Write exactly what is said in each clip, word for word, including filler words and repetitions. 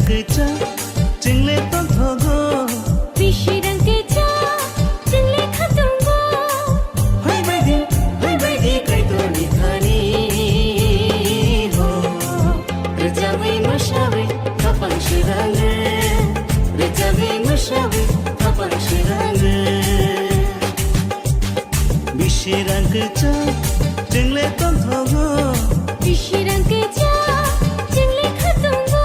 Kwchak chwng le tongthogo. Bisi rang kwchak chwng le khatungo. Phaibaidi, phaibaidi Kaitorni thani ho. Rwchapwi mwsapwi khapang sirangwi. Rwchapwi mwsapwi khapang sirangwi. Bisi rang kwchak chwng le tongthogo. Bisi rang kwchak chwng le khatungo.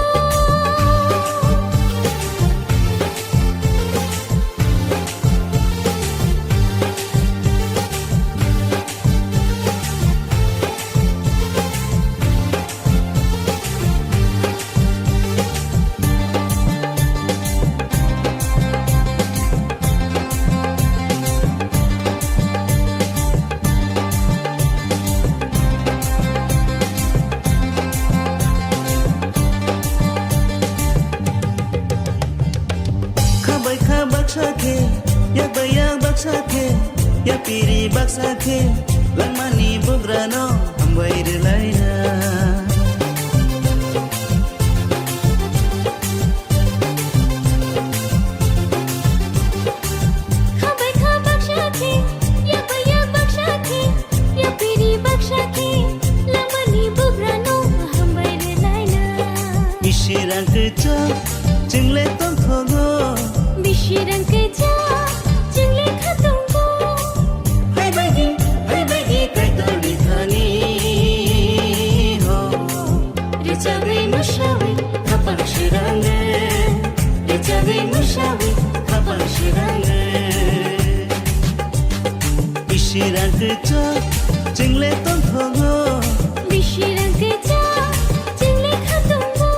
Kha bai kha baksa khe, yak bai yak baksa khe, yapiri baksa khe, langmani bugrano hambai rwlaina. Kha bai kha baksa khe, yak bai yak baksa khe, yapiri baksa khe, langmani bugrano hambai rwlaina. Bisi rang kwchak chwng le tongthogo. Bisi rang kwchak chwng le khatungo. Phaibaidi, phaibaidi Kaitorni thani ho. Rwchapwi mwsapwi khapang sirangwi. Rwchapwi mwsapwi khapang sirangwi. Bisi rang kwchak chwng le tongthogo. Bisi rang kwchak chwng le khatungo.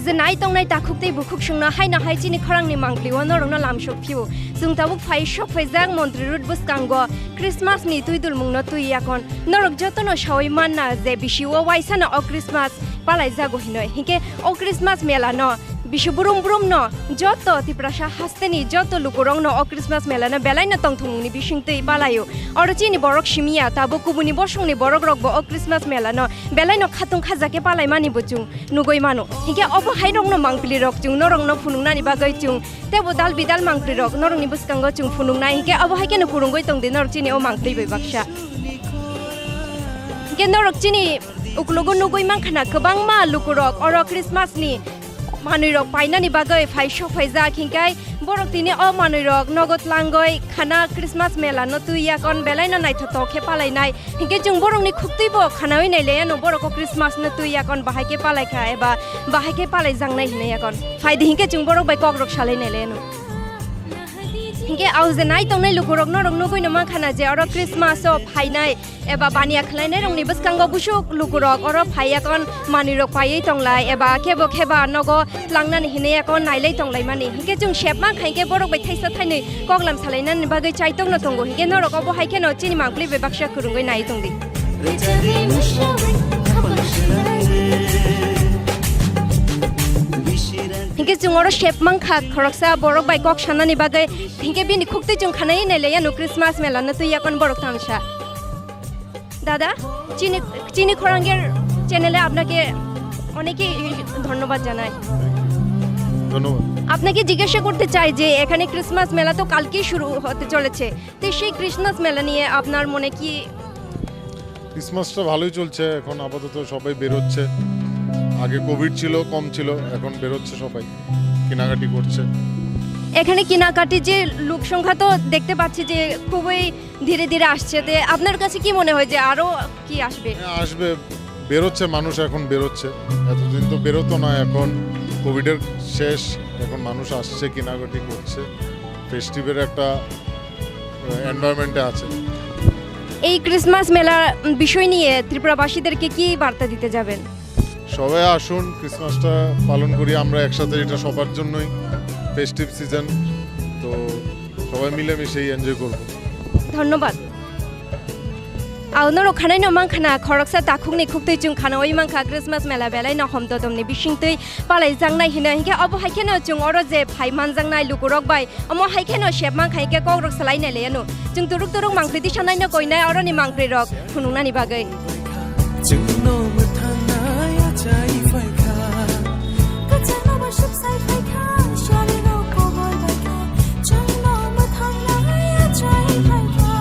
Je nai tongnai takhuk tei bukhuk songno haino hai chini khorangni mangpli-o norokno lamsok phio. Chwng tabuk phai sok phaijak Montri Road bwskango Christmas ni twi dulmungno twi yakon. Norok jotono sawi manna je bisi-o waisano o Christmas palaijago hinoi. Hinkhe o Christmas mela no bisi brum brum no joto Tiprasa hasteni joto lukurok no o Christmas mela no belai no tongthokmung ni bising twi palaio. Oro chini borok simi ya, tabuk kubuni bosong ni borok rok bo o Christmas mela no belai no khatung khajak khe palaimani bo chwng nugui mano. Hinkhe obo hai rok no mangpili rok chwng norok no phunuknani bagwi chwng tebo dal bidal mangpili rok norok ni bwskango chwng phunuknai. Hinkhe obo hai kheno kwrwngwi tongdi norok chini o mangpili bai baksa. Hinkhe norok chini uklogo nugui mankha na kwbangma lukurok oro Christmas ni manwirok painani bagwi phai sok phaijak, hinkhe borok tini o manwirok nogo tlangwi khana Christmas mela no twi yakon belai no naithotok khe palainai. Hinkhe chwng borokni khuktwibo khanaui nailaiano borok o Christmas no twi yakon bahai khe palaikha eba bahai khe palaijaknai hinwi yakon. Phaidi hinkhe chwng borok bai kokrok salai nailaiano. Hinkhe au je nai tongnai lukurok norok nugui no mankha na je oro Christmas o phainai eba baniya khlainai rokni bwskango busuk lukurok oro phai yakon manwirok paiwi tonglai eba khebo kheba nogo tlangnani hinwi yakon nailai tonglaimani. Hinkhe chwng sep mankha hinkhe borok bai thaisa thainwi koklam salainani bagwi chaitokno tongo. Hinkhe norok obo hai kheno chini mangpili bai baksa kwrwngwi nai tongdi. Hinkhe chwng oro sep mankha khoroksa borok bai kok sanani bagwi. Hinkhe bini khuktwi chwng khanai nailaiya no Christmas mela no twi yakon borok tangsa. দাদা, চিনি চিনি খোরাঙ্গের চ্যানেলে আপনাকে অনেকই ধন্যবাদ জানাই। ধন্যবাদ। আপনাকে জিজ্ঞাসা করতে চাই যে এখানে ক্রিসমাস মেলা তো কালকেই শুরু হতে চলেছে, তো সেই ক্রিসমাস মেলা নিয়ে আপনার মনে কি? ক্রিসমাসটা ভালোই চলছে, এখন আপাতত সবাই বেরোচ্ছে। আগে কোভিড ছিল, কম ছিল, এখন বেরোচ্ছে সবাই, কেনাকাটি করছে। এখানে কেনাকাটি যে লোক সংখ্যা তো দেখতে পাচ্ছি যে খুবই ধীরে ধীরে আসছে, তে আপনার কাছে কি মনে হয় যে আরো কি আসবে? হ্যাঁ, আসবে, বেরোচ্ছে মানুষ, এখন বেরোচ্ছে। এতদিন তো বেরোতো না, এখন কোভিডের শেষ, এখন মানুষ আসছে, কেনাকাটি করছে, ফেস্টিভের একটা, আহ, এনভায়রনমেন্টে আছে। এই ক্রিসমাস মেলার বিষয় নিয়ে ত্রিপুরাবাসীদেরকে কি বার্তা দিতে যাবেন? সবাই আসুন, ক্রিসমাসটা পালন করি আমরা একসাথে, এটা সবার জন্যই ফেস্টিভ সিজন, তো সবাই মিলেমিশেই এনজয় করব। ধন্যবাদ। Au norok khanai no mankha na khoroksa takhukni khuktwi chwng khana oi mankha Christmas mela belai no hom dodom ni bisingtwi palai jangnai hino, hinkhe obo hai kheno chwng oro je phai manjaknai lukurok bai omo hai kheno sep mankha hinkhe kokrok salai nai laiano. Chwng turuk turuk mangpli tisanai no koinai oroni mangpli rok phunuknani bagwi. Chwngno mwthangnai Kwchangma ba sip sai phaikha, sari rok kobor baikha, chwngno mwthang nai achai phaikha.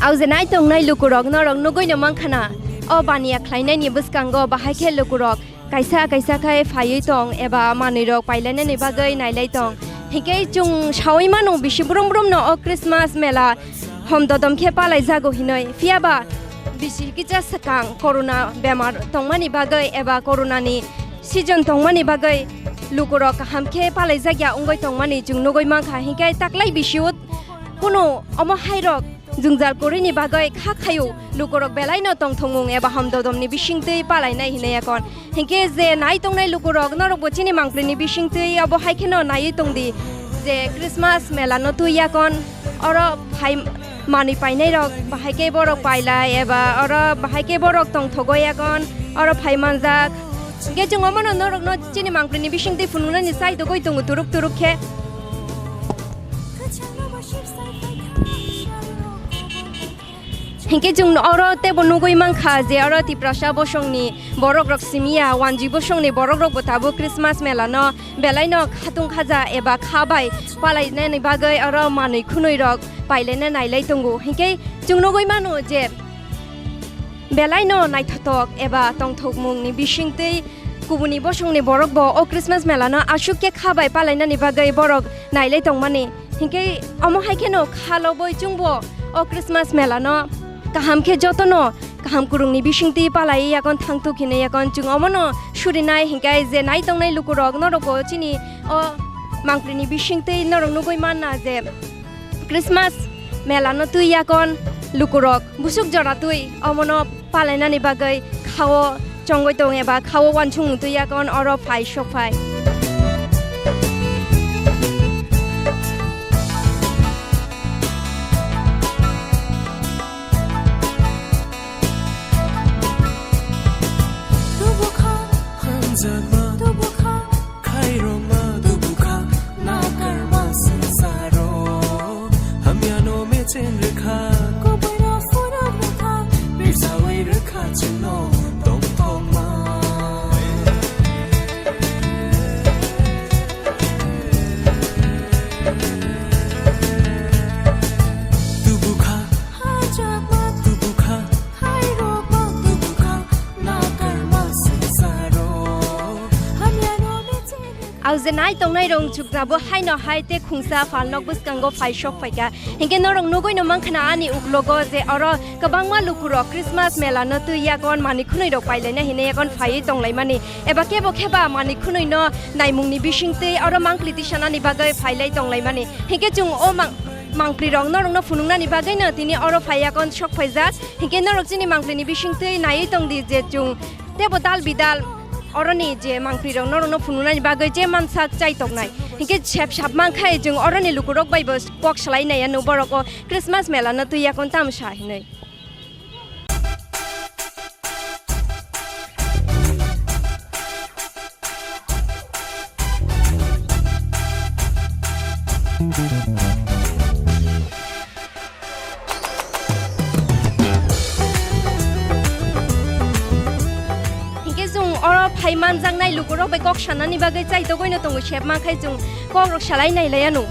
Aujenai tongnai lukurok norok nugui no mankha na, o baniya khlainaini bwskango bahai khe lukurok kaisa kaisa khai phaiwi tong eba manwirok pailainani bagwi nailai tong. Hinkhe chwng saui mano bisi brum brumno o Christmas mela hom dodom khe palaijago hinwi. Phiya ba bisi kisa swkang corona bemar tongmani bagwi eba coronani season tongmani bagwi lukurok kaham khe palaijakya wngwi tongmani chwng nugui mankha. Hinkhe taklai bisio kunu omo hairok jwngjal kwrwini bagwi kha khaio lukurok belaino tongthokmung eba hamdodomni bisingtwi palainai hinwi ekon. Hinkhe je nai tongnai lukurok norokbo chini mangpilini bisingtwi obo hai kheno naiwi tongdi je Christmas melano twi yakon oro phai manwi painairok bahai khe borok pailai eba oro bahai khe borok tongthogo yakon oro phai manjak. Hinkhe chwng omono norokno chini mangpilini bisingtwi phunuknani chai togwi tongo turuk turuk khe. Hinkhe chwng oro teibo nugui mankha je oro Tiprasa bosongni borokrok simiya, wanjwi bosongni borokrokbo tabuk Christmas melano belaino khatung khaja eba kha bai palainani bagwi oro manwi khwnwirok pailaina nailai tongo. Hinkhe chwng nugui mano je belaino naithothok eba tongthokmungni bisingtwi kubuni bosongni borokbo o Christmas melano aswk khe kha bai palainani bagwi borok nailai tongmani. Hinkhe omo hai kheno kha lobwi chwngbo o Christmas melano kaham khe jotono kaham kwrwngni bisingtwi palaiwi yakon thangthok hinwi yakon chwng omono surinai. Hinkhe je nai tongnai lukurok norokbo chini o mangpilini bisingtwi norok nugui manna je Christmas melano twi yakon lukurok busuk jora twi omono palainani bagwi khao chongwi tong eba khao wansukmung twi yakon oro phai sok phai. Tubukha, hamjakma, tubukha, khairokma, tubukha, nakarma swngcharo. Hamyano mechen rwkha, kubuino phunuk rwkha, pirsawi rwkha chwngno tongthokma. Tubukha, hamjakma, tubukha, khairokma, tubukha, nakarma swngcharo. Hamyano mechen Au je nai tongnai rong chukjabo haino hai te khungsa phalnok bwskango phai sok phaikha. Hinkhe norok nugui no mankha na ani uklogo je oro kwbangma lukurok Christmas mela no twi yakon mani khwnwi rok pailaina hinwi yakon phaiwi tonglaimani. Eba kebo kheba mani khwnwi no naimungni bisingtwi oro mangpli tisanani bagwi phailai tonglaimani. Hinkhe chwng o mang-, mangpli rok norok no phunuknani bagwi no tini oro phai yakon sok phaijak. Hinkhe norok chini mangpli ni bisingtwi naiwi tongdi je chwng tebo dal bidal oroni je mangpli rok norokno phunuknani bagwi je mansak chai toknai. Hinkhe sep sap mankhai chwng oroni lukurok bai bo kok salai nai ano borok o Christmas mela no twi yakon tamo sa hinwi. Hinkhe chwng oro phai manjaknai lukurok bai kok sanani bagwi chaitogwi no tongo, sep mankhai chwng kok rok salai nai lai ano.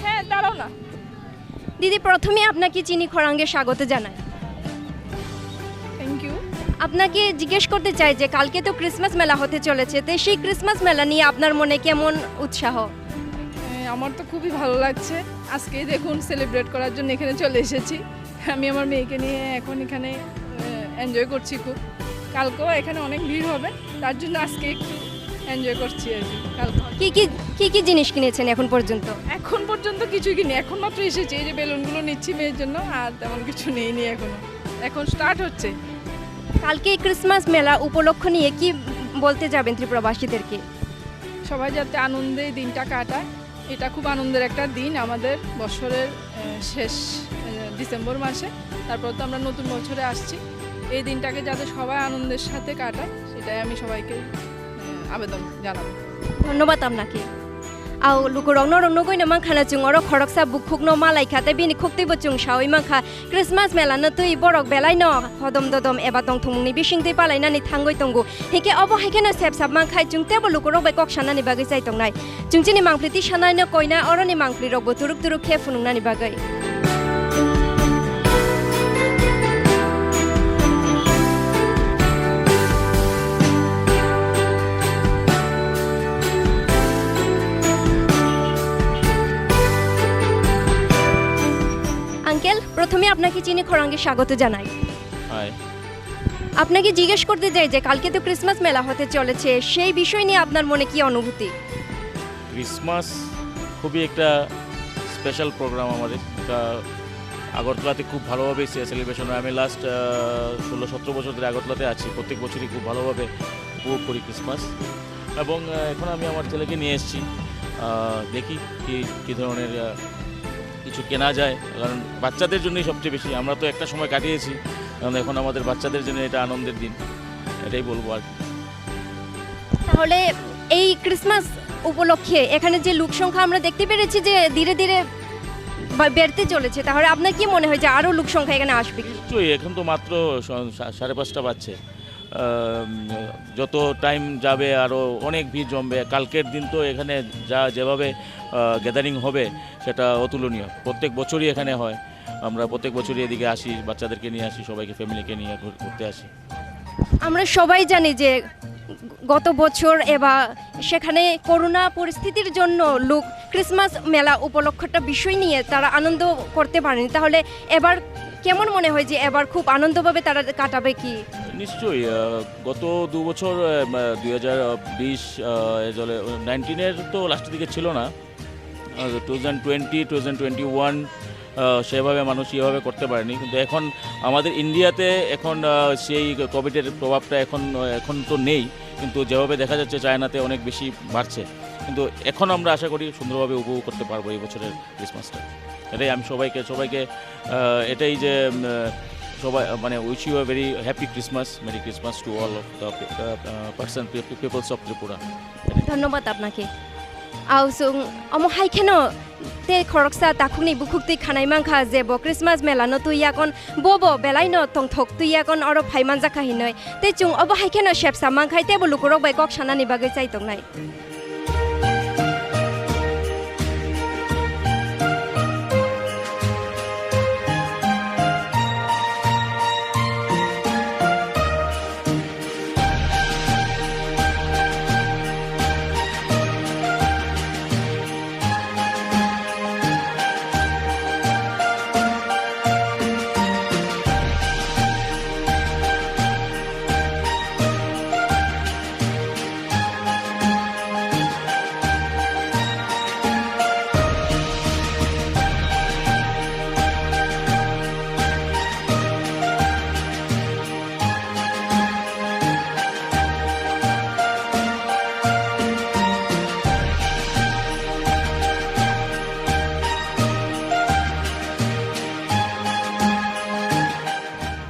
হ্যাঁ, দাঁড়াও না। দিদি, প্রথমে আপনাকে চিনি খরাঙ্গে স্বাগত জানাই। Thank you. আপনাকে জিজ্ঞেস করতে চাই যে কালকে তো ক্রিসমাস মেলা হতে চলেছে, তো সেই ক্রিসমাস মেলা নিয়ে আপনার মনে কেমন উৎসাহ? হ্যাঁ, আমার তো খুবই ভালো লাগছে। আজকেই দেখুন সেলিব্রেট করার জন্য এখানে চলে এসেছি। আমি আমার মেয়েকে নিয়ে এখন এখানে, আহ, এনজয় করছি খুব। কালকেও এখানে অনেক ভিড় হবে, তার জন্য আজকে একটু এনজয় করছি আর কি। কালকে কি কি, কি কি জিনিস কিনেছেন এখন পর্যন্ত? এখন পর্যন্ত কিছুই কিনি, এখন মাত্র এসেছি, এই যে বেলুনগুলো নিচ্ছি মেয়ের জন্য, আর তেমন কিছু নেইনি এখনো, এখন স্টার্ট হচ্ছে। কালকে ক্রিসমাস মেলা উপলক্ষ নিয়ে কি বলতে যাবেন ত্রিপুরাবাসীদেরকে? সবাই যাতে আনন্দে এই দিনটা কাটায়, এটা খুব আনন্দের একটা দিন আমাদের বছরের, আহ, শেষ, আহ, ডিসেম্বর মাসে, তারপর তো আমরা নতুন বছরে আসছি। এই দিনটাকে যাতে সবাই আনন্দের সাথে কাটায়, সেটাই আমি সবাইকে, আহ, আবেদন জানাবো। ধন্যবাদ আপনাকে। Au lukurok norok nugui no mankha na chwng oro khoroksa bukhuk no malai kha tei bini khuktwi bo chwng saui mankha. Christmas mela no twi borok belai no hodom dodom eba tongthokmung ni bising twi palai nani thangwi tongo. Hinkhe obo hai kheno sepsap mankhai chwng teibo lukurok bai kok sanani bagwi chai tongnai. Chwng chini mangpli twi sanai no koina oroni mangpli rok bo turuk turuk khe phunuk nani bagwi. Uncle, প্রথমে আপনাকে চিনি খরাঙ্গে স্বাগত জানাই। হাই। আপনাকে জিজ্ঞেস করতে চাই যে কালকে তো ক্রিসমাস মেলা হতে চলেছে, সেই বিষয় নিয়ে আপনার মনে কি অনুভূতি? ক্রিসমাস খুবই একটা স্পেশাল প্রোগ্রাম আমাদের। এটা আগরতলাতে খুব ভালোভাবে সে-, সেলিব্রেশন হয়। আমি লাস্ট, আহ, ষোলো সতেরো বছর ধরে আগরতলাতে আছি। প্রত্যেক বছরই খুব ভালোভাবে উপভোগ করি ক্রিসমাস। এবং, আহ, এখন আমি আমার ছেলেকে নিয়ে এসেছি। আহ, দেখি কি, কি ধরনের, আহ, কিছু কেনা যায়, কারণ বাচ্চাদের জন্যই সবচেয়ে বেশি। আমরা তো একটা সময় কাটিয়েছি, কারণ এখন আমাদের বাচ্চাদের জন্য এটা আনন্দের দিন, এটাই বলবো আর কি। তাহলে এই ক্রিসমাস উপলক্ষে এখানে যে লোক সংখ্যা আমরা দেখতে পেরেছি যে ধীরে ধীরে বা-, বেড়তে চলেছে, তাহলে আপনার কি মনে হয় যে আরও লোক সংখ্যা এখানে আসবে কি? নিশ্চয়ই, এখন তো মাত্র স-, সা-, সাড়ে পাঁচটা বাজছে। আম, যত টাইম যাবে আরও অনেক ভিড় জমবে। কালকের দিন তো এখানে যা, যেভাবে, আহ, গ্যাদারিং হবে, সেটা অতুলনীয়। প্রত্যেক বছরই এখানে হয়। আমরা প্রত্যেক বছরই এদিকে আসি, বাচ্চাদেরকে নিয়ে আসি, সবাইকে, ফ্যামিলিকে নিয়ে ঘুর-, ঘুরতে আসি। আমরা সবাই জানি যে গত বছর এবা সেখানে করোনা পরিস্থিতির জন্য লোক ক্রিসমাস মেলা উপলক্ষটা বিষয় নিয়ে তারা আনন্দ করতে পারেনি। তাহলে এবার কেমন মনে হয় যে এবার খুব আনন্দভাবে তারা কাটাবে কি? নিশ্চয়ই, আহ, গত দু বছর, আহ, দুই হাজার বিশ, আহ, এ জলে, নাইনটিনের তো লাস্টের দিকে ছিল না, two thousand twenty, two thousand twenty one, সেভাবে মানুষ ইয়েভাবে করতে পারেনি। কিন্তু এখন আমাদের ইন্ডিয়াতে এখন, আহ, সেই কোভিডের প্রভাবটা এখন, আহ, এখন তো নেই, কিন্তু যেভাবে দেখা যাচ্ছে চায়নাতে অনেক বেশি বাড়ছে। কিন্তু এখন আমরা আশা করি সুন্দরভাবে উপভোগ করতে পারবো এই বছরের ক্রিসমাসটা। এটাই আমি সবাইকে, সবাইকে, আহ, এটাই যে, উম, আহ, সবাই, আহ, মানে, wish you a very happy Christmas, Merry Christmas to all of the, uh, uh, person, pe-, peoples of Tripura. ধন্যবাদ আপনাকে। Au chwng omo hai kheno tei khoroksa takhukni bukhuk twi khanai mankha je bo Christmas mela no twi yakon, bo bo belai no tongthok twi yakon oro phai manjak kha hinwi. Tei chwng obo hai kheno sepsa mankhai tei bo lukurok bai kok sanani bagwi chai tongnai.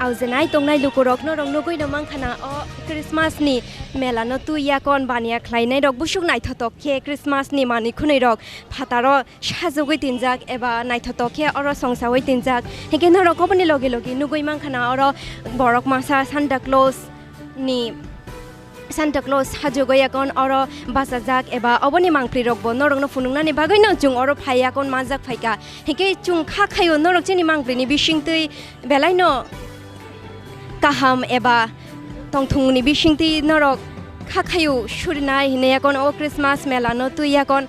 Au je nai tongnai lukurok norok nugui no mankha na o Christmas ni mela no twi yakon baniya khlainai rok busuk naithotok khe Christmas ni manwi khwnwi rok phataro sajagwi tinjak eba naithotok khe oro songsawi tinjak. Hinkhe norok oboni logi logi nugui mankha na oro borok masa Santa Claus ni Santa Claus hajugwi yakon oro bachajak eba oboni mangpli rokbo norokno phunuknani bagwino chwng oro phai yakon manjak phaikha. Hinkhe chwng kha khaio norok chini mangpli ni bisingtwi belaino kaham eba tongthokmungni bisingtwi norok kha khaio surinai hinwi yakon o Christmas mela no twi yakon.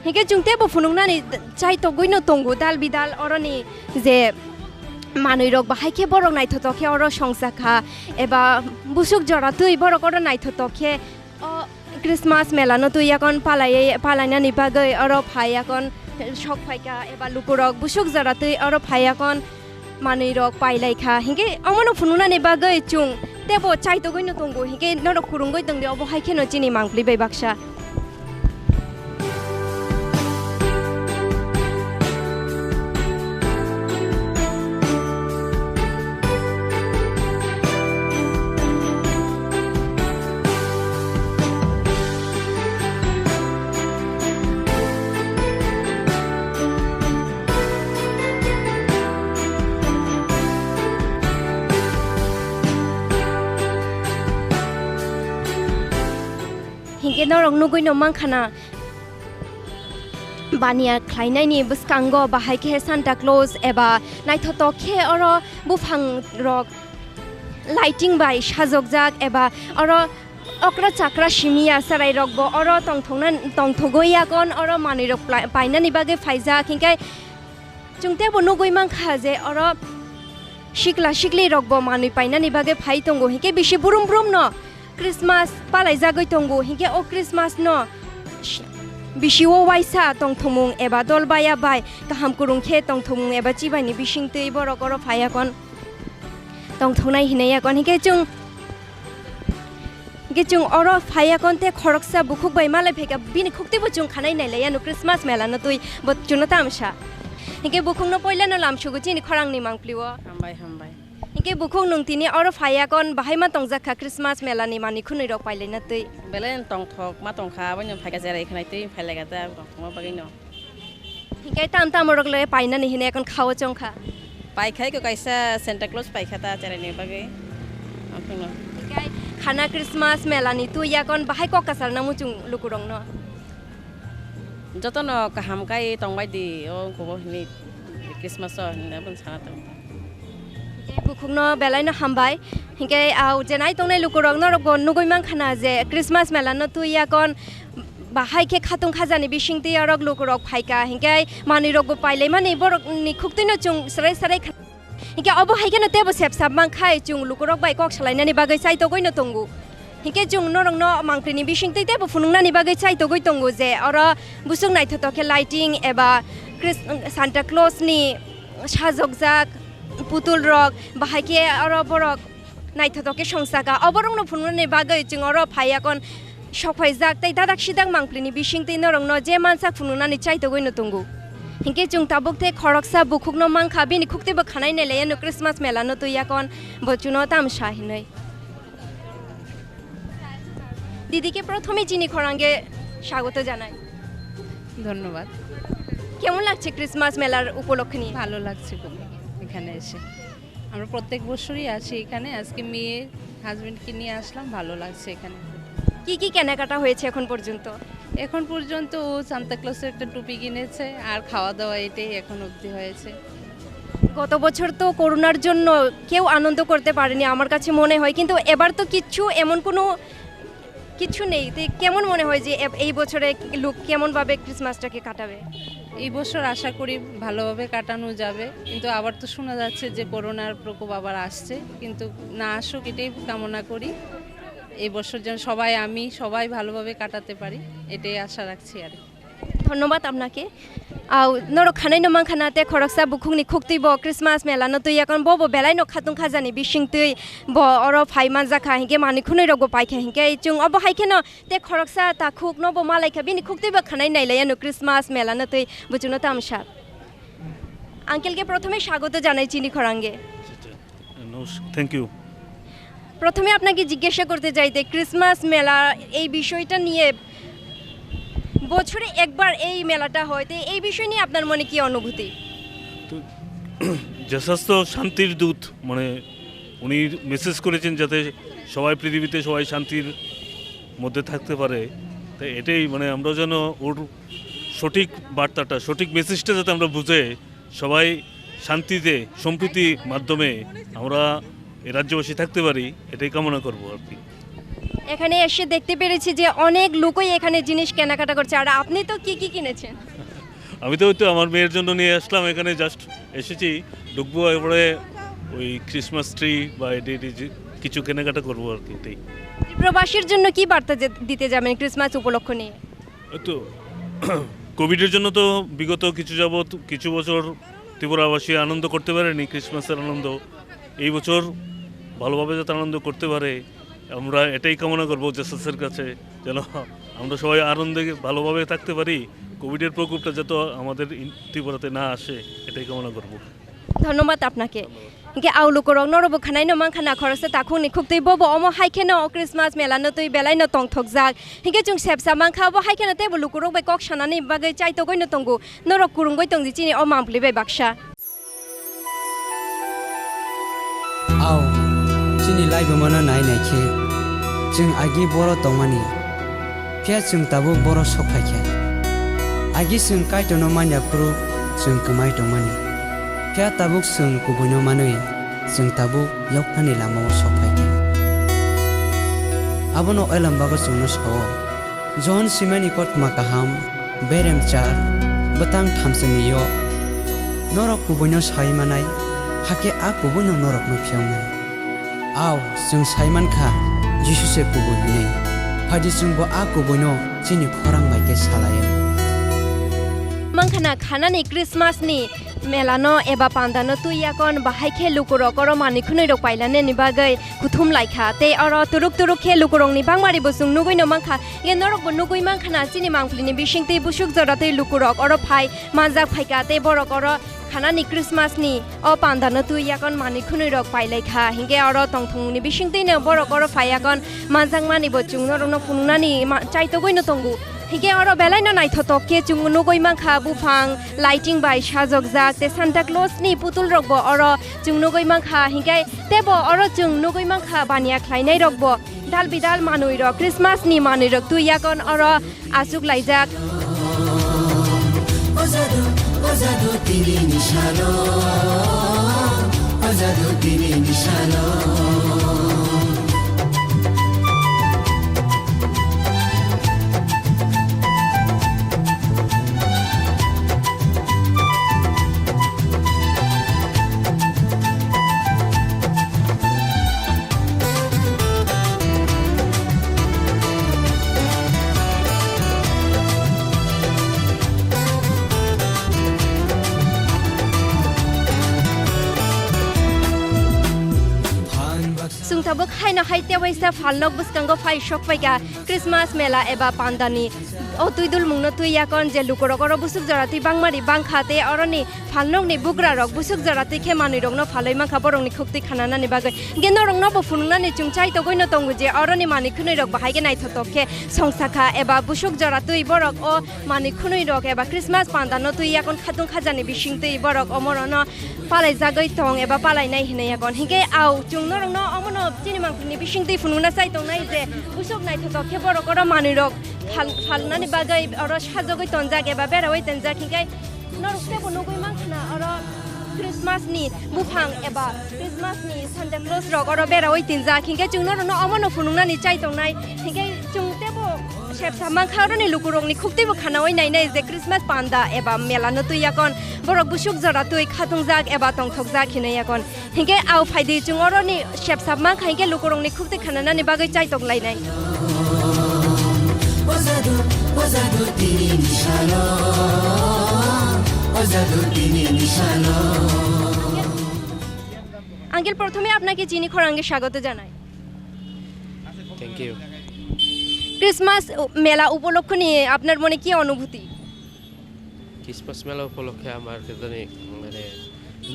Hinkhe chwng teibo phunuknani chai togwino tongo dal bidal oroni je manwi rok bahai khe borok naithotok khe oro songsa kha, eba busuk jora twi borok oro naithotok khe o Christmas mela no twi yakon palai, palainani bagwi oro phai yakon sok phai kha, eba lukurok busuk jora twi oro phai yakon manwi rok pailai kha, hinkhe omono phunuknani bagwi chwng tebo chaitogwi no tongo, hinkhe norok khurungwi tongdi, obo hai kheno chini mangpli bai baksa. Hinkhe norok nugwi no mankha na, baniya khlainaini bwskango bahai khe Santa Claus eba naithotok khe oro buphang rok lighting bai sajokjak eba oro okra chakra simi ya chwrai rok bo oro tongthokna, tongthogwi yakon oro manwi rok pla-, painani bagwi phaijak, hinkhe chwng tebo nugwi mankha je oro sikla sikli rok bo manwi painani bagwi phai tongo, hinkhe bisi brum brum no Christmas palaijagwi tongo, hinkhe o Christmas no bisi o waisa tongthokmung eba dol baya bai kaham kwrwng khe tongthokmung eba chibai ni bisingtwi borok oro phai yakon tongthoknai hinwi yakon, hinkhe chwng, hinkhe chwng oro phai yakon tei khoroksa bukhuk bai malai phaikha, bini khuktwibo chwng khanai nailai yano Christmas mela no twi bo chwngno tamsa. Hinkhe bukhukno poilano lamsugo chini khorangni mangpli o. Hambai, hambai. Hinkhe bukhuk nwng tini oro phai yakon bahai ma tongjak kha Christmas mela ni manwi khwnwi rok pailaina twi. Belai tongthok ma tongkha, aboino phaikha cherai khwnai twi phailaikha ta tongthokma bagwino. Hinkhe tam tam rok le painani hinwi ekon khao chongkha. Paikhai ko kaisa Santa Claus paikha ta cheraini bagwi. Aphano. Hinkhe khana Christmas mela ni twi yakon bahai kok kasar na muchung lukurok no. Jotono kaham kai tongbai di o kubo hinwi Christmas o hinwi aboni sana tong. Hinkhe bukhukno belai no hambai. Hinkhe au je nai tongnai lukurok norok bo nugwi mankha na je Christmas mela no twi yakon bahai khe khatung khajani bisingtwi orok lukurok phaikha, hinkhe manwi rokbo pailaimani borokni khuktwino chwng srai srai kha-, hinkhe obo hai kheno teibo sepsap mankhai chwng lukurok bai kok salainani bagwi chaitogwino tongo. Hinkhe chwng norokno mangpili ni bisingtwi teibo phunuknani bagwi chaitogwi tongo je oro busuk naithotok khe lighting eba Chris-, Santa Claus ni sajokjak putul rok, bahai khe oro borok naithotok khe songchakha. Oborokno phunuknani bagwi chwng oro phai yakon sok phaijak tei dadak sidak mangpili ni bisingtwi norokno je mansak phunuknani chaitogwi no tongo. Hinkhe chwng tabuk tei khoroksa bukhukno mankha, bini khuktwibo khanai nailaiya no Christmas mela no twi yakon bo chwngno tamsa hinwi. দিদিকে প্রথমে চিনি খরাঙ্গে স্বাগত জানাই। ধন্যবাদ। কেমন লাগছে ক্রিসমাস মেলার উপলক্ষে নিয়ে? ভালো লাগছে খুব এখানে এসে। আমরা প্রত্যেক বছরই আসি এখানে। আজকে মেয়ে হাজবেন্ডকে নিয়ে আসলাম, ভালো লাগছে এখানে। কি কি কেনাকাটা হয়েছে এখন পর্যন্ত? এখন পর্যন্ত ও সান্তা ক্লজের একটা টুপি কিনেছে আর খাওয়া দাওয়া, এটাই এখন অবধি হয়েছে। গত বছর তো করোনার জন্য কেউ আনন্দ করতে পারেনি আমার কাছে মনে হয়, কিন্তু এবার তো কিচ্ছু এমন কোনো কিছু নেই। তো কেমন মনে হয় যে এব-, এই বছরে লোক কেমনভাবে ক্রিসমাসটাকে কাটাবে? এই বছর আশা করি ভালোভাবে কাটানো যাবে, কিন্তু আবার তো শোনা যাচ্ছে যে করোনার প্রকোপ আবার আসছে, কিন্তু না আসুক এটাই কামনা করি। এই বছর যেন সবাই, আমি সবাই ভালোভাবে কাটাতে পারি, এটাই আশা রাখছি আর কি। ধন্যবাদ আপনাকে। Au, norok khanai no mankha na te khoroksa bukhuk ni khuktwi bo Christmas mela no twi yakon bo bo belai no khatung khajani bisingtwi bo oro phai manjakha, hinkhe manwi khwnwi rok bo paikha, hinkhe chwng obo hai kheno te khoroksa takhuk no bo malaikha, bini khuktwi bo khanai nailaiya no Christmas mela no twi bo chwngno tamsa. আঙ্কেলকে প্রথমে স্বাগত জানাই চিনি খরাঙ্গে। নমস-, thank you। প্রথমে আপনাকে জিজ্ঞাসা করতে চাই যে ক্রিসমাস মেলা এই বিষয়টা নিয়ে, বছরে একবার এই মেলাটা হয়, তো এই বিষয় নিয়ে আপনার মনে কি অনুভূতি? তো, যে শাস্ত্র শান্তির দূত, মানে, উনি মেসেজ করেছেন যাতে সবাই পৃথিবীতে সবাই শান্তির মধ্যে থাকতে পারে। তো এটাই, মানে, আমরা যেন ওর সঠিক বার্তাটা, সঠিক মেসেজটা যাতে আমরা বুঝে সবাই শান্তিতে, সম্প্রীতির মাধ্যমে আমরা এই রাজ্যবাসী থাকতে পারি, এটাই কামনা করব আর কি। এখানে এসে দেখতে পেরেছি যে অনেক লোকই এখানে জিনিস কেনাকাটা করছে, আর আপনি তো কি কি কিনেছেন? আমি তো ওই তো আমার মেয়ের জন্য নিয়ে আসলাম এখানে, জাস্ট এসেছি, ঢুকবো, এরপরে ওই ক্রিসমাস ট্রি বা এটি এটি যে কিছু কেনাকাটা করবো আর কি, এটাই। ত্রিপুরাবাসীর জন্য কি বার্তা যে-, দিতে যাবেন ক্রিসমাস উপলক্ষ নিয়ে? ওই তো কোভিডের জন্য তো বিগত কিছু যাবত কিছু বছর ত্রিপুরাবাসী আনন্দ করতে পারেনি ক্রিসমাসের আনন্দ। এই বছর ভালোভাবে যাতে আনন্দ করতে পারে, আমরা এটাই কামনা করবো জেসাসের কাছে, যেন আমরা সবাই আনন্দে ভালোভাবে থাকতে পারি, কোভিডের প্রকোপটা যাতে আমাদের ইন-, ত্রিপুরাতে না আসে, এটাই কামনা করবো। ধন্যবাদ আপনাকে। ধন্যবাদ। Hingke au lukurok norokbo khwnaino mankha na khoroksa takhukni khuktwi bobo omo hai kheno o Christmas mela no twi belaino tongthokjak. Hingke chwng sepsa mankha obo hai kheno teibo lukurok bai kok sanani bagwi chaitogwino tongo. Norok kwrwngwi tongdi chini o mampli bai baksa. Ao, chini laibumano nai nai khe, chwng agi boro tongmani, phiya chwng tabuk boro sok phai kha. Agi chwng Kaitorno man ya phuru chwng kwmai tongmani, phiya tabuk chwng kubuino manwi chwng tabuk yoknani lamao sok phai kha. Abono Elambagw chwngno sao, Johon simani kothoma kaham, berem char, bwtang thamsani yo. Norok kubuino sai manai, hakhe a kubuino norokno phiya wngnai. Ao, chwng sai man kha, Jisu se kubui hwnwi. Phaidi chwngbo a kubuino chini khorang bai khe salaio. Mankha na khanani Christmas ni mela no eba panda no twi yakon bahai khe lukurok oro manwi khwnwi rok pailani ni bagwi kuthum lai kha. Tei oro turuk turuk khe lukurok ni bangmari bo chwng nugwi no mankha. Ye norok bo nugwi mankha na chini mangpli ni bising twi busuk jora twi lukurok oro phai manjak phaikha tei borok oro khanani Christmas ni o panda no twi yakon manwi khwnwi rok pailai kha. Hinkhe oro tongthung ni bising twi no borok oro phai yakon manjak mani bo chwng norok no phunuknani ma-, chaitogwi no tongo. Hinkhe oro belai no naithotok khe chwng nugwi mankha buphang lighting bai sajokjak tei Santa Claus ni putul rok bo oro chwng nugwi mankha. Hinkhe teibo oro chwng nugwi mankha baniya khlainai rok bo dal bidal manwi rok Christmas ni manwi rok twi yakon oro aswk laijak. O jadu, o jadu tini ni salo, o jadu tini ni salo. Chwng tabuk haino hai tewaisa phalnok bwskango phai sok phaikha Christmas mela eba pandani. O twidulmungno twi yakon je lukurok oro busuk jora twi bangmari bangkha tei oroni phalnokni bugrarok busuk jora twi khe manwirokno phalwi mankha borokni khuktwi khananani bagwi. Hinkhe norokno bo phunuknani chwng chaitogwino tongo je oroni manwi khwnwirok bahai khe naithotok khe songsakha eba busuk jora twi borok o manwi khwnwirok eba Christmas pandano twi yakon khatung khajani bisingtwi borok omorono palaijagwi tong eba palainai hinwi yakon. Hinkhe ao chwng norokno omono chini mangpilni bisingtwi phunukna chai tongnai je busuk naithotok khe borok oro manwirok phal-, phalnani bagwi oro sajagwi tonjak eba berawi tonjak. Hinkhe norok teibo nugwi mankha na oro Christmas ni buphang eba Christmas ni Santa Claus rok oro berawi tinjak. Hinkhe chwng norokno omono phunuknani chai tongnai. Hinkhe chwng teibo sepsa mankha oroni lukurokni khuktwibo khanawi nainai je Christmas panda eba mela no twi yakon borok busuk jora twi khatungjak eba tongthokjak hinwi yakon. Hinkhe ao phaidi chwng oroni sepsa mankha hinkhe lukurokni khuktwi khananani bagwi chai tonglainai. O jadu, o jadu tini ni salo, o jadu tini ni salo. Uncle, প্রথমে আপনাকে চিনি খোরাঙ্গে স্বাগত জানাই। Thank you. Christmas উ-, মেলা উপলক্ষ নিয়ে আপনার মনে কি অনুভূতি? ক্রিসমাস মেলা উপলক্ষে আমার মানে, মানে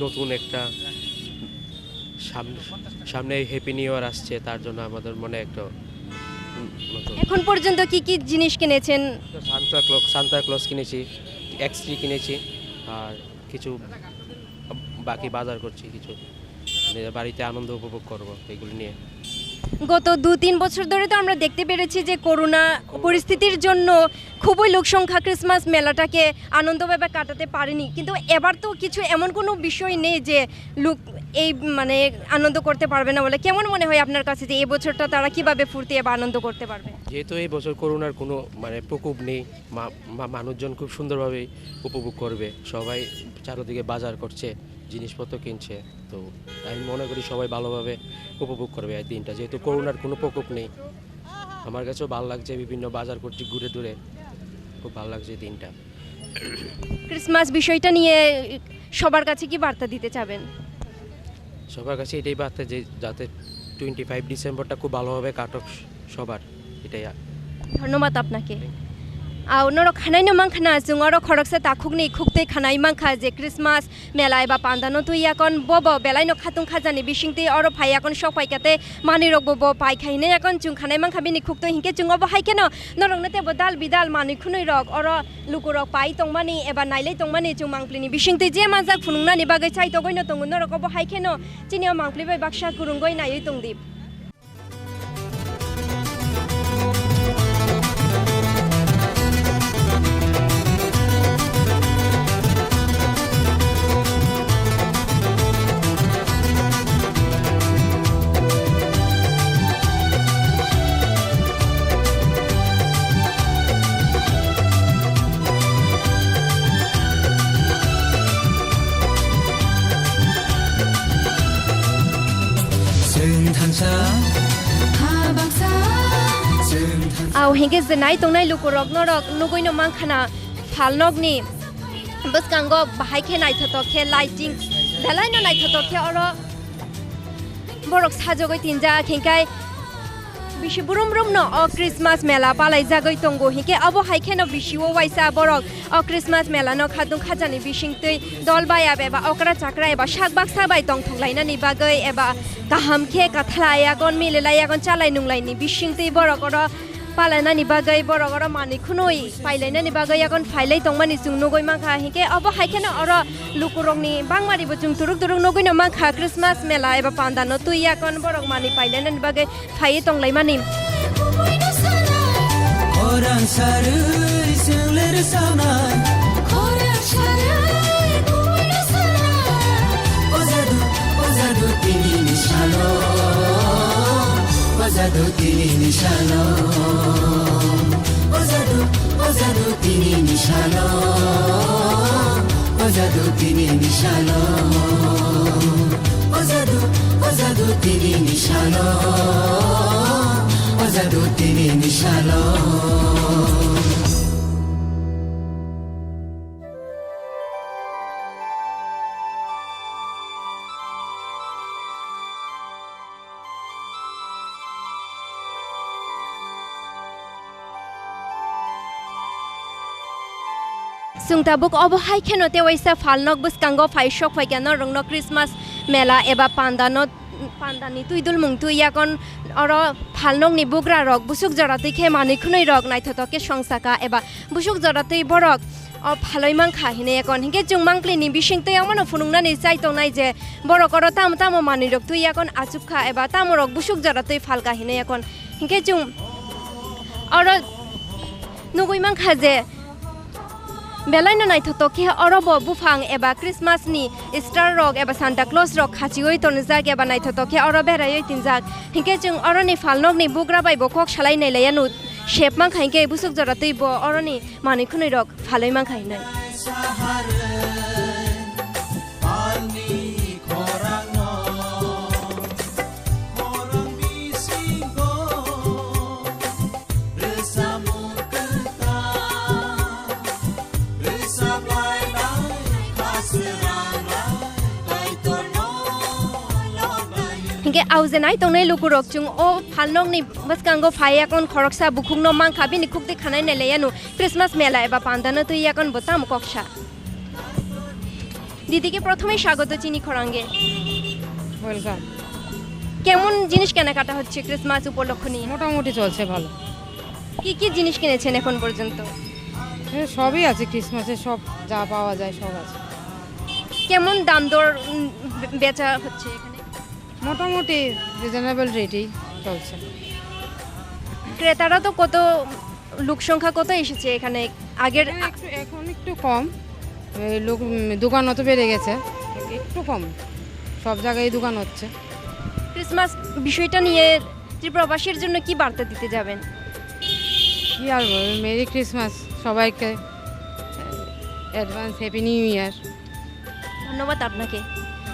নতুন একটা সামনে, সামনে হ্যাপি নিউ ইয়ার আসছে, তার জন্য আমাদের মনে একটা, উম, নতুন এখন পর্যন্ত কি কি জিনিস কিনেছেন? সান্তা ক্লজ, সান্তা ক্লজ কিনেছি, এক্স থ্রি কিনেছি, আর কিছু বাকি বাজার করছি কিছু। নিজের বাড়িতে আনন্দ উপভোগ করব এগুলো নিয়ে। গত দু তিন বছর ধরে তো আমরা দেখতে পেরেছি যে করোনা পরিস্থিতির জন্য খুবই লোক সংখ্যা ক্রিসমাস মেলাটাকে আনন্দভাবে কাটাতে পারেনি, কিন্তু এবার তো কিছু এমন কোনো বিষয় নেই যে লোক এই মানে আনন্দ করতে পারবে না বলে কেমন মনে হয় আপনার কাছে যে এই বছরটা তারা কিভাবে ফুর্তি বা আনন্দ করতে পারবে? যেহেতু এই বছর করোনার কোনো মানে প্রকোপ নেই, মা-, মা-, মানুষজন খুব সুন্দরভাবেই উপভোগ করবে। সবাই চারদিকে বাজার করছে, জিনিসপত্র কিনছে। তো আমি মনে করি সবাই ভালোভাবে উপভোগ করবে এই দিনটা, যেহেতু করোনার কোনো প্রকোপ নেই। আমার কাছেও ভালো লাগছে, বিভিন্ন বাজার করছি ঘুরে ঘুরে, খুব ভালো লাগছে এই দিনটা। ক্রিসমাস বিষয়টা নিয়ে সবার কাছে কি বার্তা দিতে চাবেন? সবার কাছে এটাই বার্তা যে যাতে টোয়েন্টি ফাইভ ডিসেম্বরটা খুব ভালোভাবে কাটুক সবার, এটাই। আ- ধন্যবাদ আপনাকে। Thank you. Au norok khanaino mankha na, chwng oro khoroksa takhukni khuktwi khanai mankha je Christmas mela eba pandano twi yakon bobo belaino khatung khajani bisingtwi oro phai yakon sok phaikha tei manwirokbo bo paikha hinwi yakon chwng khanai mankha bini khuktwi, hinkhe chwng obo hai kheno norokno teibo dal bidal manwi khwnwi rok oro lukurok pai tongmani eba nailai tongmani chwng mangpilini bisingtwi je manjak phunuknani bagwi chaitogwino tongo norok obo hai kheno chini o mangpili bai baksa kwrwngwi naiwi tongdi. Chwng thansa, ha baksa, chwng thansa. Au hinkhe je nai tongnai lukurok norok nugwino mankha na phalnokni bwskango bahai khe naithotok khe lighting belaino naithotok khe oro borok sajagwi tinjak hinkhe bisi brum brum no o Christmas mela palaijagwi tongo hinkhe obo hai kheno bisi o waisa borok o Christmas mela no khatung khajani bisingtwi dol bai aba eba okra chakra eba sak baksa bai tongthok lainani bagwi eba kaham khe kathalai yagon mililai yagon chalai nunglaini bisingtwi borok oro palainani bagwi borok oro manwi khwnwi pailainani bagwi yagon phailai tongmani chwng nugwi mankha hinkhe obo hai kheno oro lukurokni bangmaribo chwng turuk turuk nugwino mankha Christmas mela eba pandano twi yakon borok manwi pailainani bagwi phaiwi tonglaimani. Khorang sarwi chwng le rwchapnai. Khorang sarwi kumui no sanai. O jadu, o jadu tini ni salo. O jadu tini ni salo. O jadu, o jadu tini ni salo. O jadu tini ni salo. O jadu, o jadu tini ni salo. O jadu tini ni salo. Chwng tabuk obo hai kheno tei waisa phalnok bwskango phai sok phaikha norokno Christmas mela eba pandano, pandani twidulmung twi yakon oro phalnokni bugrarok busuk jora twi khe manwi khwnwi rok naithotok khe song saka eba busuk jora twi borok o phalwi mankha hinwi yakon hinkhe chwng mangpilini bisingtwi omono phunuknani chai tongnai je borok oro tamo tamo manwirok twi yakon achukha eba tamorok busuk jora twi phalkha hinwi yakon hinkhe chwng oro nugwi mankha je belaino naithotok khe oro bo buphang eba Christmas ni star rok eba Santa Claus rok khachiwi tonjak eba naithotok khe oro beraiwi tinjak. Hinkhe chwng oroni phalnokni bugra bai bo kok salai nailaiyanu sep mankha hinkhe busuk jora twi bo oroni manwi khwnwi rok phalwi mankha hinwi. Hinkhe aujenai tongnai lukurok chwng o phalnokni bwskango phai yakon khoroksa bukhukno mankha bini khukti khanai nailaiyanu Christmas mela eba pandano twi yakon bo tamo koksa. দিদিকে প্রথমেই স্বাগত চিনি খরাঙ্গে। ওয়েলকাম। কেমন জিনিস কেনাকাটা হচ্ছে ক্রিসমাস উপলক্ষ নিয়ে? মোটামুটি চলছে ভালো। কি কি জিনিস কিনেছেন এখন পর্যন্ত? এ, সবই আছে, ক্রিসমাসের সব যা পাওয়া যায় সব আছে। কেমন দাম দর, উম, বে-, বেচা হচ্ছে এখানে? মোটামুটি রিজনেবল রেটেই চলছে। ক্রেতারা তো কত, লোক সংখ্যা কত এসেছে এখানে আগের? এখানে একটু, এখন একটু কম, এই লোক, উম, দোকানও তো বেড়ে গেছে, একটু কম। সব জায়গায় দোকান হচ্ছে। ক্রিসমাস বিষয়টা নিয়ে ত্রিপুরাবাসীর জন্য কি বার্তা দিতে যাবেন? কি আর বলবো, মেরি ক্রিসমাস সবাইকে, অ্যাডভান্স হ্যাপি নিউ ইয়ার। ধন্যবাদ আপনাকে।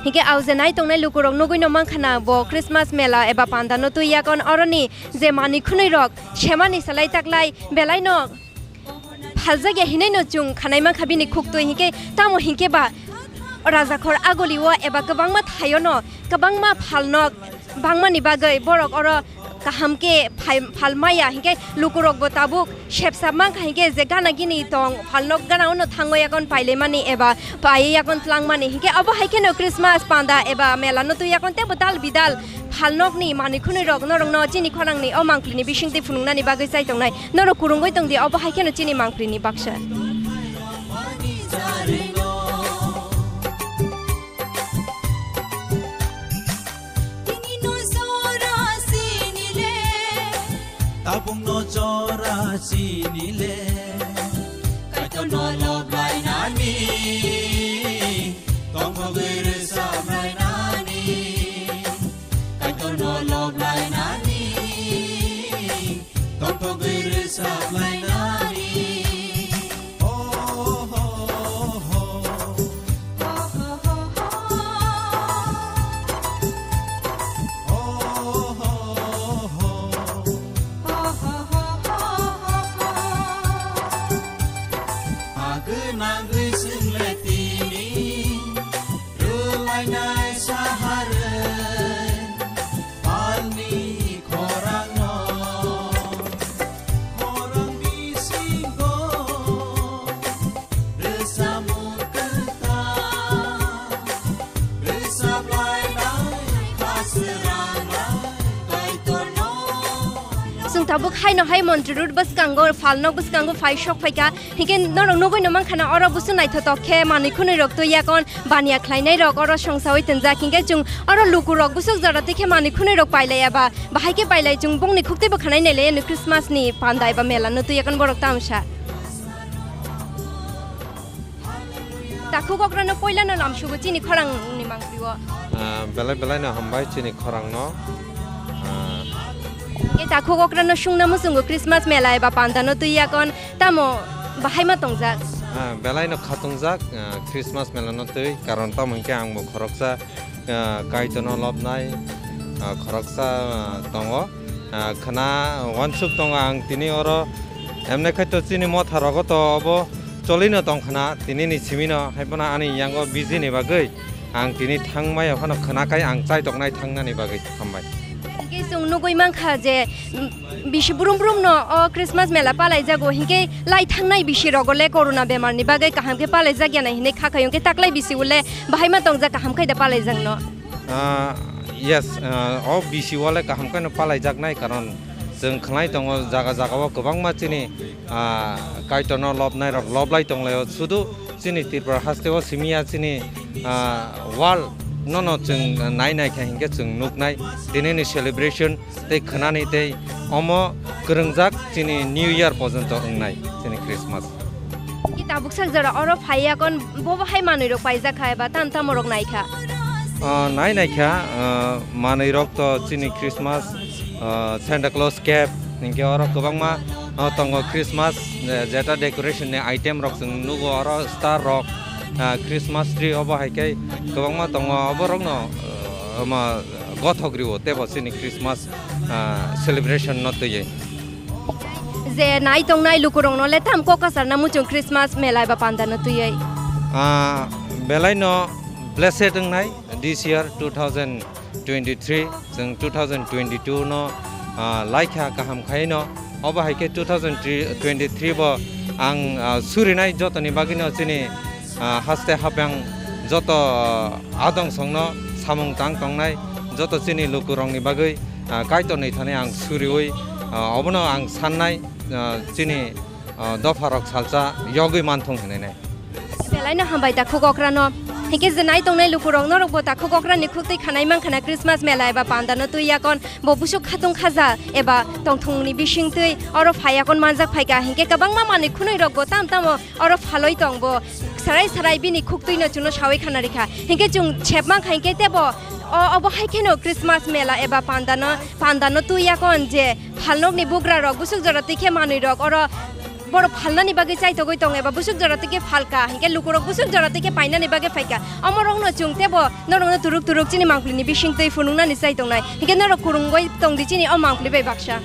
Hingke aujenai tongnai lukurok nugui no mankha na bo Christmas mela eba panda no twi yakon oroni je mani khwnwi rok semani salai taklai belai no phaljak ya hinai no chwng khanai mankha bini khuktwi hingke tamo hingke ba rajakhor agoli o eba kwbangma thaio no kwbangma phalnok bangmani bagwi borok oro kaham khe phai-, phal maya hinkhe lukurokbo tabuk sepsa mankha hinkhe je gana gini tong phalnok gana ono thango yakon pailaimani eba paiwi yakon tlangmani hinkhe obo hai kheno Christmas panda eba mela no twi yakon tebo dal bidal phalnokni manwi khwnwi rok norokno chini khorangni o mangpilini bisingtwi phunuknani bagwi chai tongnai norok kurungwi tongdi obo hai kheno chini mangpilini baksa. Tini no jora sinile. Tabuk no jora sinile. Kaitor no lob lainani. Tongthogwi rwsap lainani. Kaitor no lob lainani. Tongthogwi rwsap lainani. Agwi nangwi swngle tini, rwlainai saharwi. Palni khorangno, khorang bisingo, rwchapmung kwtal, rwchaplainai khaswranglai Kaitorno. Chwng tabuk haino hai Montri Road bwskango, Phalnok bwskango phai sok phaikha. Hinkhe norok nugui no mankha na oro busu naithotok khe manwi khwnwi rok twi yakon baniya khlainai rok oro songsawi tonjak. Hinkhe chwng oro luku rok busuk jora twi khe manwi khwnwi rok pailai eba bahai khe pailai chwng bongni khuktwi bo khanai nailai ano Christmas ni panda eba mela no twi yakon borok tamsa. Takhuk okra no poila no lamsugo chini khorang ni mangpli o. Ah, belai belai no hambai chini khorang no. Ah. Hinkhe takhuk okra no sungna muchungo Christmas mela eba panda no twi yakon. Tamo bahai ma tongjak? Ah, belai no khatungjak, ah, Christmas mela no twi, karon tamo hinkhe ang bo khoroksa, ah, Kaitor no lobnai, ah, khoroksa, ah, tongo. Ah, khwna uansuk tongo ang tini oro, emne khai to chini motha rogo to obo choli no tong khwna, tini ni simi no, hai phano ani yango busy ni bagwi ang tini thangmaya phano khwna khai ang chai toknai thangnani bagwi hambai. Hinkhe chwng nugui mankha je, mm, bisi brum brum no o Christmas mela palai jago, hinkhe lai thangnai bisi rogo le corona bemar ni bagwi kaham khe palai jak ya nai hinwi kha khayo, hinkhe taklai bisi o le bahai ma tongjak kaham khai da palai jak no? Ah, yes, ah, o bisi o le kaham khai no palai jak nai, karon chwng khlai tongo jaga jaga o kwbangma chini, ah, Kaitor no lobnai rok loblai tong lai o, sudu chini Tripura haste o simi ya chini, ah, world no no chwng nai nai kha hinkhe chwng nuknai tini ni celebration tei khwnani tei omo kwrwngjak chini New Year porjonto wngnai chini Christmas. Ki tabuk sak jora oro phai yakon bobo hai manwi rok paijak kha eba tam tamo rok nai kha? Ah, nai nai kha, ah, manwi rok to chini Christmas, ah, Santa Claus cap hinkhe oro kwbangma, ah, tongo Christmas, eh, jeta decoration ni item rok chwng nugo oro star rok, ah, Christmas tree obo hai khe kwbangma tongo obo rok no, ah, ma gothok rio tebo chini Christmas, ah, celebration no twiwi. Je nai tongnai lukurokno le tam kok kasarna muchung Christmas mela eba panda no twiwi? Ah, belai no blessed wngnai this year two thousand twenty-three, chwng two thousand twenty-two no, ah, laikha kaham khai no. Obo hai khe two thousand twenty-three bo ang, ah, surinai jotoni bagwi no chini ah, haste hapang joto, ah, adong songno samung tang tongnai joto chini lukurokni bagwi, ah, Kaitorni thani ang suriwi, ah, obono ang sannai, ah, chini, ah, dopharok salsa yogwi manthung hinwi nai. Belai no hambai takhuk okrano. Hinkhe je nai tongnai lukurok norokbo takhuk okrani khuktwi khanai mankha na Christmas mela eba panda no twi yakon bo busuk khatung khaja eba tongthungni bisingtwi oro phai yakon manjak phaikha hinkhe kwbangma manwi khwnwi rokbo tam tamo oro phalwi tong bo Sarai sarai bini khuktwino chwngno sawi khana rikha. Hinkhe chwng sepmang kha hinkhe tebo o, obo hai kheno Christmas mela eba pandano, pandano twi yakon je phalnokni bugrarok busuk jora twi khe manwirok oro borok phalnani bagwi chaitogwi tongo eba busuk jora twi khe phalka, hinkhe lukurok busuk jora twi khe painani bagwi phaika. Omorokno chwng tebo norokno turuk turuk chini mangpilini bisingtwi phunuknani chai tongnai. Hinkhe norok kwrwngwi tongdi chini o mangpili bai baksa.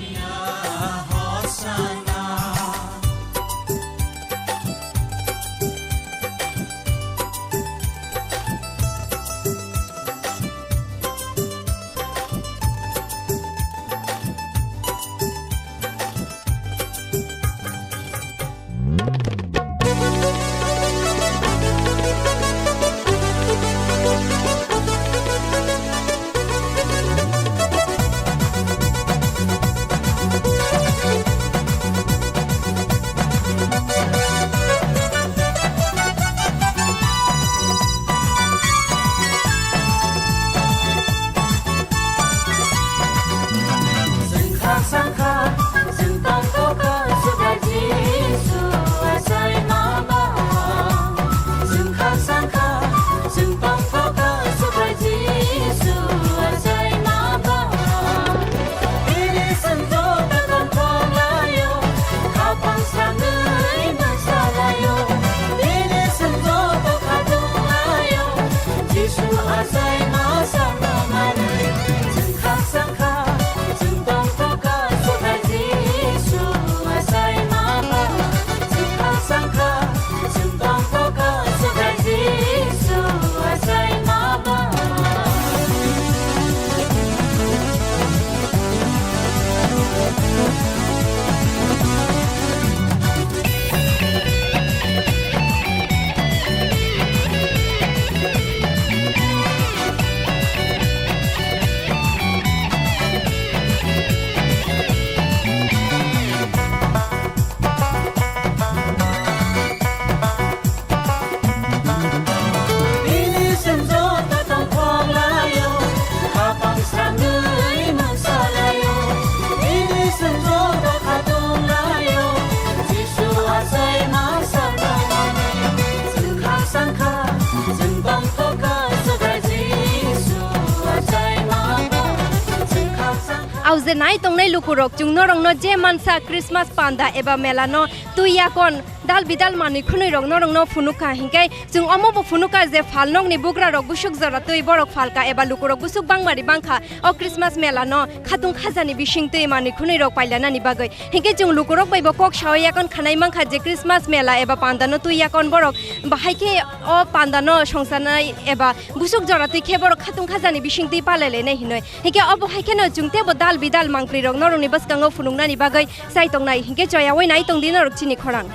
Au je nai tongnai lukurok, chwng norokno je mansa Christmas panda eba mela no twi yakon dal bidal manwi khwnwi rok norokno phunukha, hinkhe chwng omo bo phunukha je phalnokni bugrarok busuk jora twi borok phalka eba lukurok busuk bangmari bangkha o Christmas mela no khatung khajani bising twi manwi khwnwi rok pailanani bagwi. Hinkhe chwng lukurok bai bo kok sawi yakon khanai mankha je Christmas mela eba panda no twi yakon borok bahai khe o panda no songsanai eba busuk jora twi khe borok khatung khajani bising twi palai lainai hinwi. Hinkhe obo hai kheno chwng teibo dal bidal mangpli rok norokni bwskango phunuknani bagwi chai tongnai. Hinkhe choyaui nai tongdi norok chini khorang.